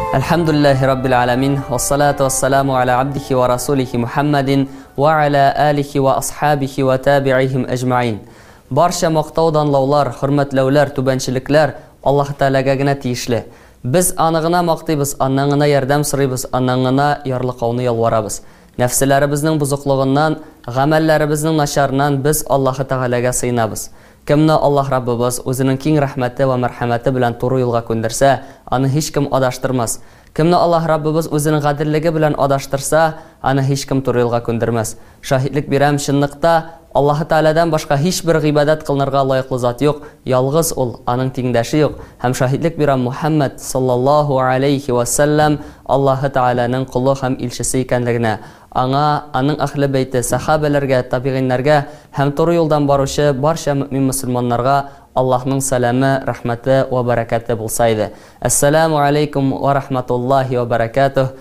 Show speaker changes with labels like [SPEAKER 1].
[SPEAKER 1] Әлхәмдүлилләһи раббил аламин, вассалату вассаламу аля абдихи ва расулихи Мухаммадин ва аля алихи ва асхабихи ва табиихим әҗмәин. Барча мактау данлаулар, хөрмәтләүләр, түбәнчелекләр Аллаһ Тәгаләгә генә тиешле. Без аны гына мактыйбыз, аннан гына ярдәм сорыйбыз, аннан гына ярлыкауны ялварабыз. Нәфселәребезнең бозыклыгыннан, гамәлләребезнең начарыннан без Аллаһы Тәгаләгә сыенабыз. Кемне Аллаһ Раббыбыз Үзенең киң рәхмәте вә мәрхәмәте белән туры юлга күндерсә, аны һичкем адаштырмас. Кемне Аллаһ Раббыбыз Үзенең гаделлеге белән адаштырса, аны һичкем туры юлга күндермәс. Шаһитлек бирәм, чынлыкта, Аллаһы Тәгаләдән башка һичбер гыйбадәт кылынырга лаеклы зат юк, ялгыз Ул, Аның тиңдәше юк, һәм шаһитлек бирәм Мухәммәд, саллаллаһу галәйһи вә сәлләм, Аллаһы Тәгаләнең колы һәм илчесе икәнлегенә, аңа, аның әһле бәйте, сәхабәләргә, табигыйннәргә һәм туры юлдан баручы барча мөэмин-мөселманнарга Аллаһның сәламе, рәхмәте вә бәрәкәте булса иде. Әссәләмү галәйкүм вә рахматуллаһи вә бәрәкәтүһ.